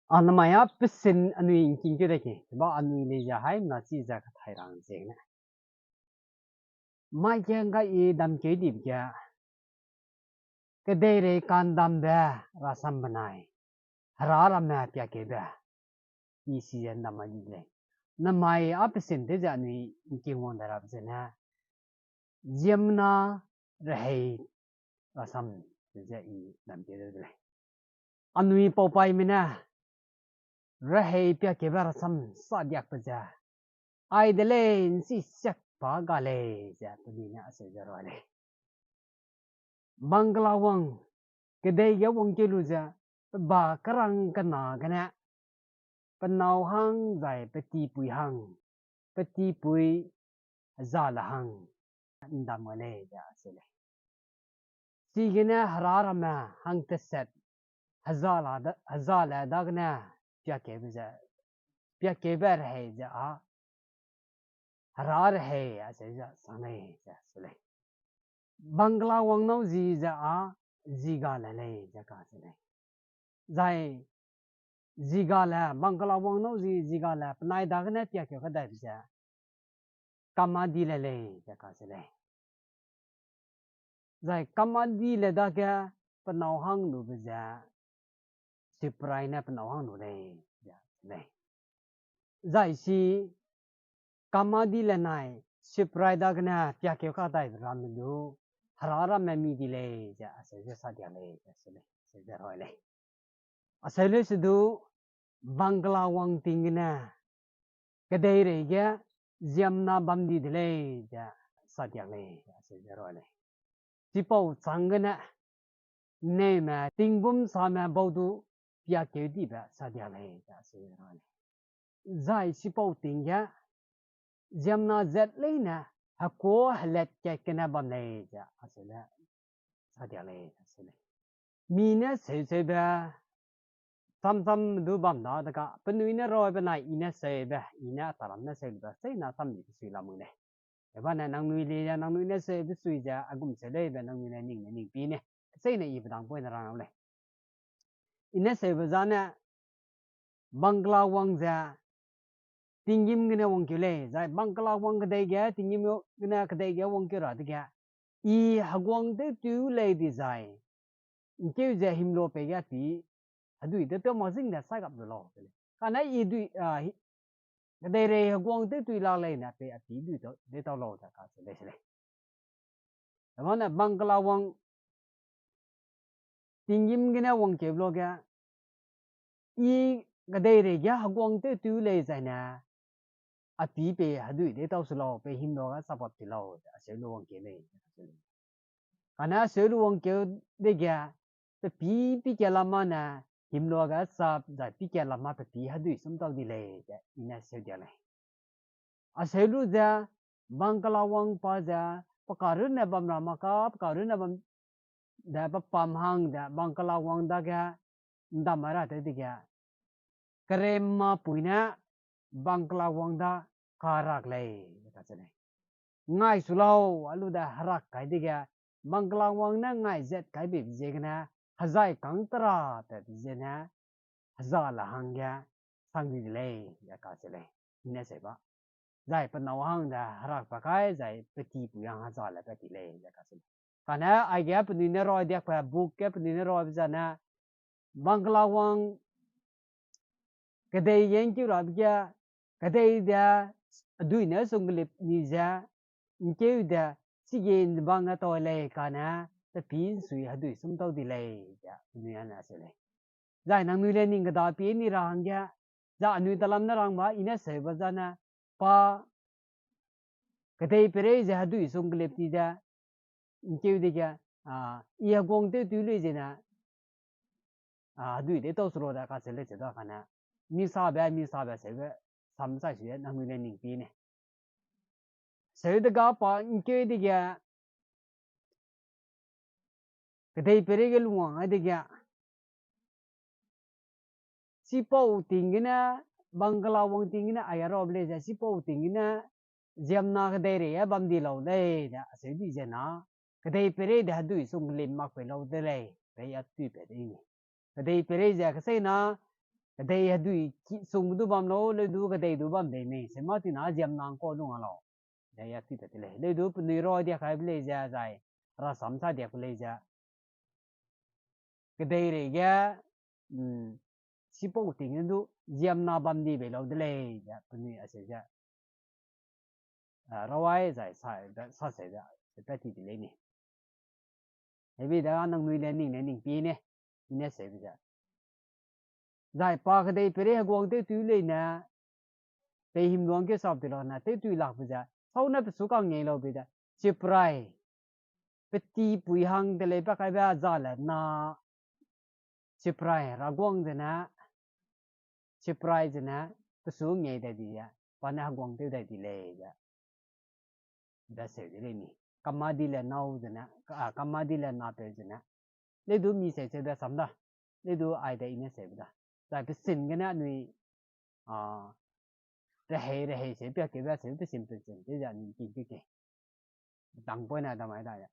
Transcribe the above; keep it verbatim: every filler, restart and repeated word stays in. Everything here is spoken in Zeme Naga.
A namai a pesin anui ngking keu de ke, ba anui lei ze haimna chi ze kathai rang ziegene. Mai ge nggai i damkeu dibe ge, kedeirei kandambe rasam benai, hera ramme piakeube, i si ze ndam mai di de lei. Namai a pesin tew ze anui ngking wang de rabe zene, ziemmena rehei rasam ze i damkeu de lei. Anui paupaime ne, rehei piakeube rasam sa diakbe ze, ai de lei, nsi siak pa ga lei ze penui ne aseu ze rua lei. Bangkela wang, kedei ge wangkeu lu ze, pe ba kerang kena gene, pe nâu hang zai pe tipui hang, pe tipui hezale hang, ndam ga lei ze aseu lei. Chigene hera ramme hang teset, hezale da, hezale dagene, piakeube ze, piakeube rehei ze â, hera rehei aseu ze sang lei ze aseu lei. Bangkela wang nâu zi ze â, zigale lei ze kaseu lei. Zai zigale, bangkela wang nâu zi zigale, penai dagene piakeu kadaibe ze, kamadi le lei ze kaseu lei. Zai kamadi le dage pe nâu hang lube ze, siprai ne pe nâu hang lu lei ze lei. Zai si kamadi le nai, siprai dagene piakeu kadaibe ramme du, hera ramme mi di lei ze aseu ze sa dia lei ze aseu lei, aseu ze rui lei. Aseu lei se du, bangkela wang ting gene, kedeirei ge ziemmena bam di de lei ze sa diak lei aseu ze rui lei. Chipau chang gene, nneume tingbum same bau du piakeu dibe sa diak lei ze aseu ze rui lei. Zai chipau ting ge, ziemmena zat leine, hekuâ helat kat gene bam lei ze aseu le sa diak lei aseu lei. Mi ne seuseube, samsam du bam da dega, penui ne rabe nai i ne seube, i ne a taram ne seube, seina samdi pe sui lamui lei. Eba ne nangnui lei ze, nangnui ne seube sui ze, a gum seu leibe nangnui ne ning ne ning pi ne, seine i pedang poine rang lau lei. I ne seube zane, bangkela wang ze, tinggîm gene wangkeu lei, zai bangkela wang kedei ge, tinggîm gene kedei ge wangkeu ra dege, i heguang tewtu lei dizai, ngkeu ze himlo pei ge a pî, hedui de tew mak zing de sai gap lu lau de lei. Kane i dui, a, hi-, kedeirei heguang tewtui lak leine pei a pî dui tau, de tau lau ze kacheu lei se lei. Eba ne bangkela wang tinggîm gene wangkeu luage, i kedeirei ge heguang tewtu lei zaine, a pî pei hedui de tau se lau, pei himlo ge sapap ti lau, aseu lu wangkeu lei. Kane aseu lu wangkeu dege, pe pî pî ke lamma ne, himlo ge sap, zai pî ke lamma pe pî hedui sum tau di lei, ze i ne seu dia lei. Aseu lu ze, bangkela wang pa ze, pe karunne bam ra mak ka, pe karunne bam de, pe pam hang de, bangkela wang dage, ndam mai ra tew dege, keremma pui ne, bangkela wang da, karak lei, ze kacheu lei. Ngai su lau, a lu de herak kai dege, bangkela wang ne ngai zat kai beibe ziegene, hezai kang tera tatbe ziegene, hezale hangge, sang di de lei, ze kacheu lei. I ne seu ba. Zai pe nâu hang de herak pa kai, zai pe tipui hang hezale pat ti lei, ze kacheu lei. Kane aige penui ne rui diakbe, book ge penui ne ruibe zane, bangkela wang kedei ge ngkeu rabe ge, kedei de, hedui ne sungkelip ni ze, ngkeu de, chige nbang ge tau lei kane, pe pî nsui hedui sum tau di lei, ze penui ane seu lei. Zai nangnui le ning keda pie ni ra hangge, za anui talam ne rang ba, i ne seu ba zane, pa kedei peirei ze hedui sungkelip ni ze, ngkeu dege, a, i heguang tewtu lei zene, a, hedui de tau se lau de kacheu lei cheu da kane, misabe, misabe seube, sam sai su e nangnui le ning pi ne. Seu dega pa ngkeu dege, kedei peirei ge lungwang ai dege, chipau ting gene, bangkela wang ting gene, aia rabe lei ze, chipau ting gene, ziemmena kedeirei e bam di lau lei, ze aseu di zena, kedei peirei de hedui sungkelip mak pei lau de lei, pei a tui pat de i. Kedei peirei ze keseina, Kedei hedui ki sung du bam lau, leu du kedei du bam dei mei, se mâ tina ziemna ngkau lung a lau. Ze ya ti ta de lei. Leu du penui ra diak kaibe lei ze, zai rasam sa diak lei ze. Kedeireige, mm, sipau ting du ziemna bam di bei lau de lei ze, penui aseu ze. Ah, rawai zai sa, sa seu ze, se pat ti de lei ni. Hebi da nangnui le ning ne ning pi ne, i ne seu ze. Zai pa kedei peirei heguang tewtui leine, pei himluang keu sap ti lau ne, tewtui lakbe ze, sau ne pe su kang ngei lau be ze, chiprai, pe tipui hang de lei pa kaibe za le na, chiprai, raguang zene, chiprai zene, pe su ngei dai di ze, pa ne heguang tew dai di lei ze. Be seu de lei ni. Kamma di le nâu zene, a, kamma di le napeu zene. Leu du mi seu seube sam da. Leu du ai de i ne seube da. Zai pe sin gene anui, a, rehei, rehei seu piakeube seu pe sin pe sin, tew ze anui king ke ke. Dang poine damai da ya.